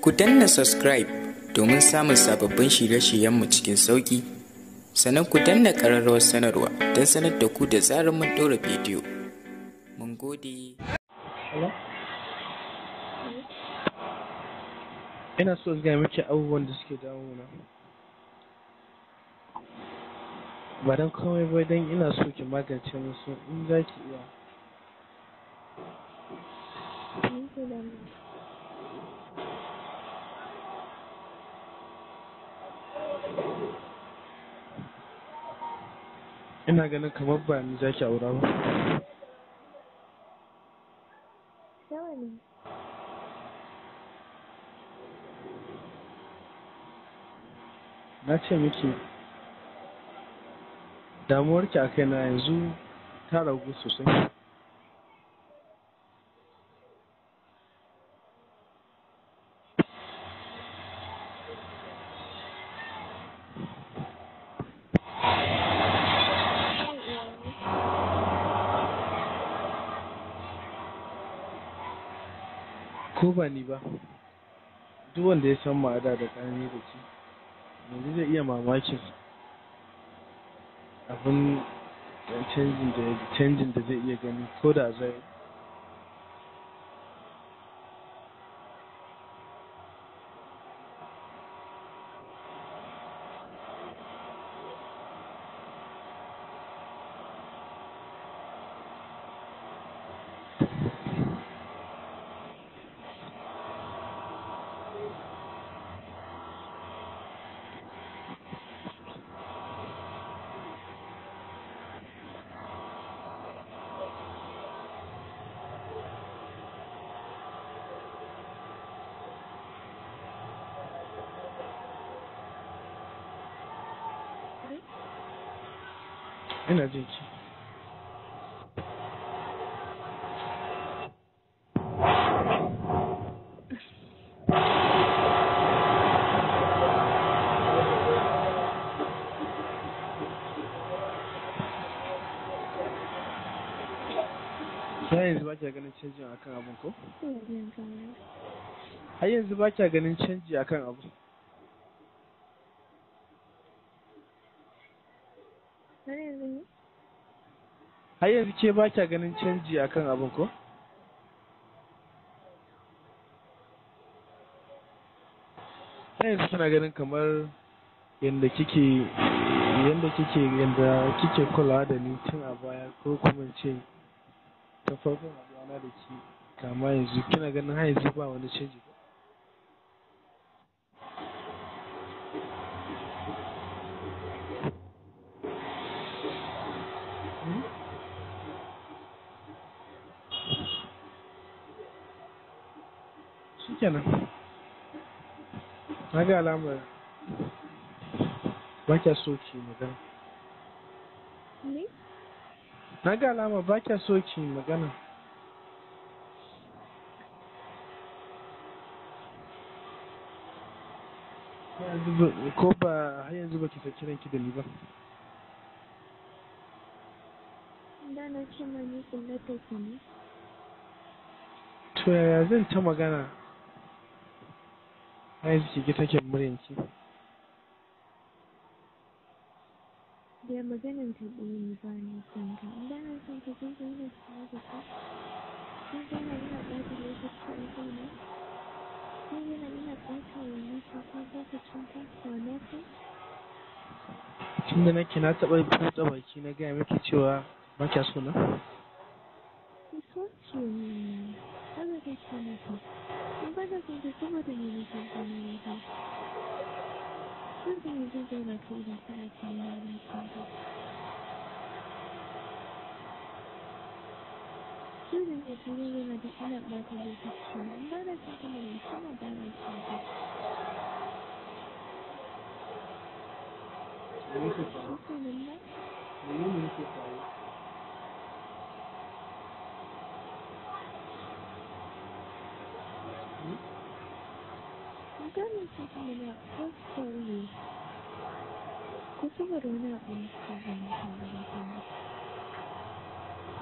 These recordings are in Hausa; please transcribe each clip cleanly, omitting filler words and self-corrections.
Ku danna subscribe domin samun sababbin shirye-shiryenmu cikin sauƙi, sannan ku danna ƙararrawar sanarwa don sanar da ku da zarar mun ɗora bidiyo. Mun gode. Hello? Ina so in gaya miki abubuwan da suke damuna. Ba don komai ba don ina so ki magance musu in za ki iya. Ina ganin kamar ba ni za ki aura ba. Nawa ne? Na ce miki damuwarki a kaina yanzu ta ragu sosai. Zan iya ne. Ko ba ni ba, duk wanda ya san mu a da da ƙarni da ke, yanzu zai iya mamakin abin canjin da zai iya gani ko da zai. Ina jin ki. Har yanzu ba kya ganin canjin akan abun ko? Ina jin kamar. Har yanzu ba kya ganin canji akan abu. Har yanzu ne? Har yanzu ke ba kya ganin canji akan abun ko? Har yanzu kina ganin kamar yanda kike yanda kike yanda kike kulawa da ni tun a baya ko kuma in ce ta farkon haɗuwana da ke kama yanzu kina ganin har yanzu ba wani canji ko? Shikenan. Na ga alamar ba kya so ki magana. Ne? Na ga alamar ba kya so ki magana. Har yanzu ko ba har yanzu ba ki saki ranki da ni ba. Da na ce ma ni kullatar ka ne. To yaya zan ta magana? Har yanzu ki ki sakin muryanki. Da maganan ta ɗaya ne ba na son ka. In ba na son ka zan zauna tare da kai. Zan zauna ina ɓata lokaci a kaina. Zan zauna ina ɓata wannan shekara lokacin ta for nothing. Tunda nake na taɓa buɗe baki na gaya miki cewa ba kya so na? It's what you mean. Haka kake nufi. In ba na son ka saboda me nake zauna da kai? Saboda me zan zauna kai idan kana ce ni ba na son ka? Saboda me zan zauna da ina ɓata lokaci na? In ba na son ka mana ce ma ba na son ka. Me yake faruwa? Shi kenan ba? Menene yake faruwa? In ba na son ka mana ko sorry. Ko saboda wani abu ne suka zauna tare da kai ne.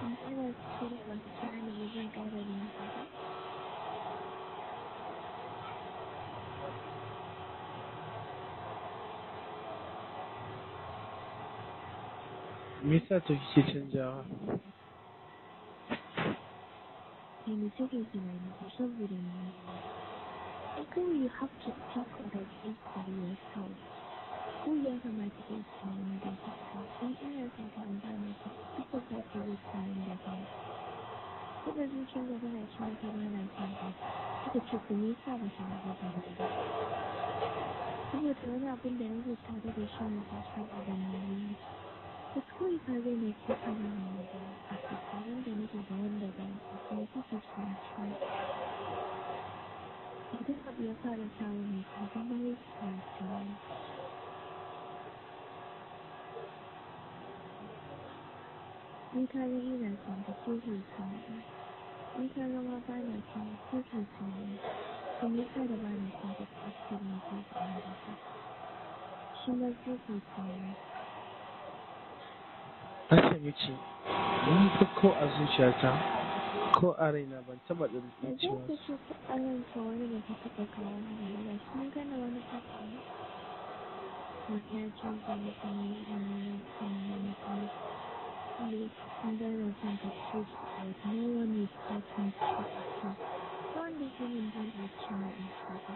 In ba na so da ba ka kira ni ba zan ƙara ganin ka ba. Me yasa to kike canjawa? Kai me kake tunani ko saboda me? Ai kawai you have to think of it for yourself. Ko ya kamata ka yi tunani da kanka. In ina son ka in bana son ka, duka za ka yi tunanin da kanka. Kuma zuciyarka tana ce maka bana son ka. Suka ce to me yasa ba ka rabu da ni ba? Saboda wani abun da nake tare da shi ne ba saboda menene. Wasu kawai ka daina ke fara min magana a fuska wanda nake da wanda ba na so me kake so in ce? Idan abu ya fara sawo mai kai zama yake yi tunani. In ka ga ina son ka sai kai tunani. In ka ga ma bana son ka sai kai tunani. To me yasa da bana son ka kuma still nake zaune da kai? Shi ma sai kai tunani. Na ce miki, ni fa ko a zuciyata ko a raina ban taɓa Da ɗin za cewa ka ce ko a ranka wani ba ka taɓa kawo hari ba gashi nan kana wani faɗa ne. Wani ya canza maka wani ina ya canza maka wani. In bana son ka ce like no one is talking to you. Ba wanda zai min dole ya ce min in tuba.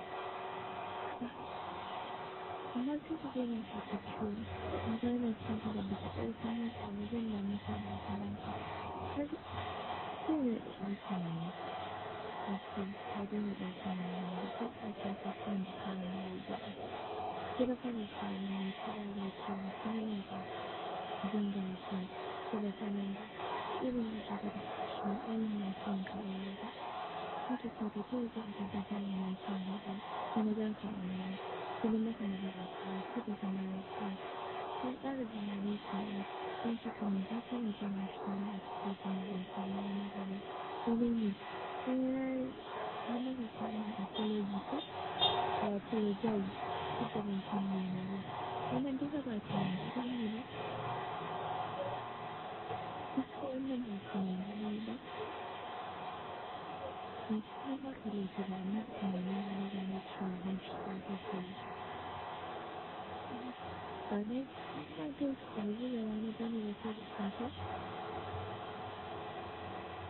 Amma sai ka daina faɗa cewa in bana son ka da baka ƙarfin haka ba zan na maka ba. Har sai na ɗan tunani. Okay, ka daina ɗaukan nauyi da ko a ce ka son fara rubuta. Sai na fara tunanin me kira zai ce min kuma yanzu zan gaya ce ko ba sanin ba. Irin zuciyarka ta ce ai ina son ka already. Nake so ka ce zan tabbatar ina son ka ɗin. Sai na ganka online. Sai na maka magana kawai sai ka zama red flag. Na ƙara tunani sau ɗaya. Sai ce to me ka fara jin haushi na a cikin ban samu wani abu. Sai na yi sai na maka samun apology ko? I apologize. Duk da ban san me na yi ba. Wannan duka ba tunani bane ba. Duka wannan ba tunani ne ba. Ban san na maka laifi ba amma tunani na na gano cewa haushi na kake ji. Ba na ina jin ɗazu da rana bane ba ko da safe.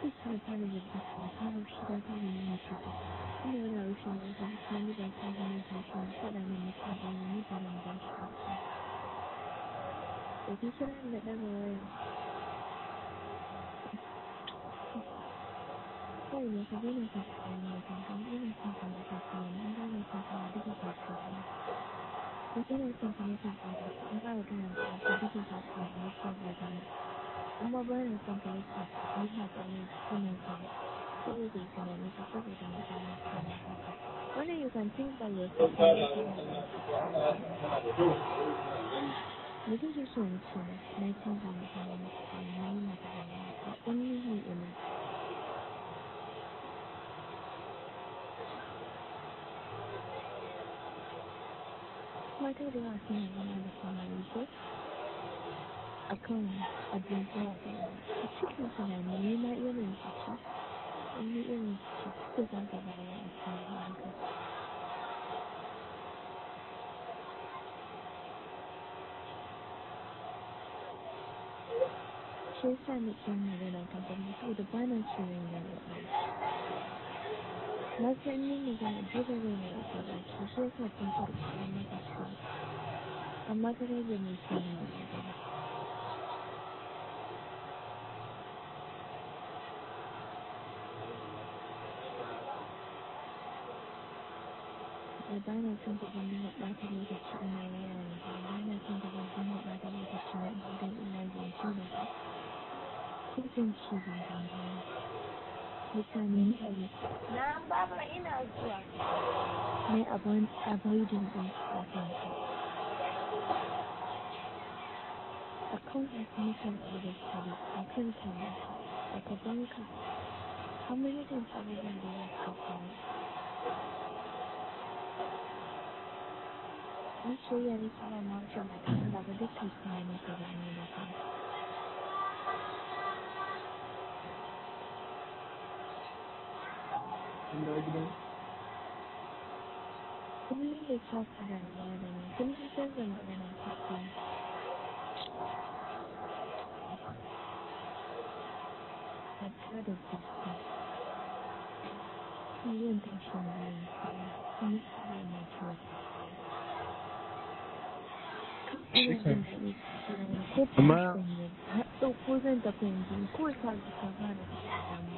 Duk na fara zargin cewa ta haushi na fara yi min cuta. Tunda wani haushi ne yake ji kuma ni ban san ganin haushi ba faɗa min mutum ɗaya ni ba zan ba shi haushi. Da ka kira ni na ɗaga waya. Kawai ne ka daina kai tunani da kanka in ina son ka na kai tunani in bana son ka ma duka kai tunani. In ina son ka na kai tunani in ƙara gaya maka haka duka kai tunani saboda ni. In ma bana son ka nake yi haƙuri ina son ka. Kawai kai tunani ka saboda ni bana son ka. Wannan you can think by yourself amma ka ba Me kake so in ce ma? Na canza maka wani tunani na yi magana na only me enough. Mata da yawa suna zama da samari ko akan abubuwa da yawa. A cikin tunani ni ma irin su ce, ni irin su ce duka za ka bayar a tunani haka. Shi yasa na ƙi yin magana kan farko saboda bana so raina ya ɓaci. Na san in nayi magana dole raina zai ɓaci shi yasa tun farko na maka shiru. Amma ka rage min son yin magana. Da bana son ka dinga ɓata lokaci ina waya da kai, bana son ka dinga ɓata lokaci na idan ina zance da kai. Ko zan ce ban gane ba. Mutane ne. Na'am baba ina zuwa. Nai avoiding ɗin su a kanka. A kan wasu mutane da suka bi, a kan ka ne, a gaban ka. How many times abubuwan da yawa suka faru? Ni soyayya nake ba ma wancan ba ta kala ba duk kai tunani ka gane da kanka. Kin dawo gidan? Kullum lissafi rayuwa da ni, kullum canza magana kake yi. Hatta da kuka. Ni zan tashi na je in sallah. Ni sallah na ci wata. Ina jin daɗi ko Amma ban yi ba. Har ɗauko zan tafi yanzu kawai ka ji ka fara damuwa.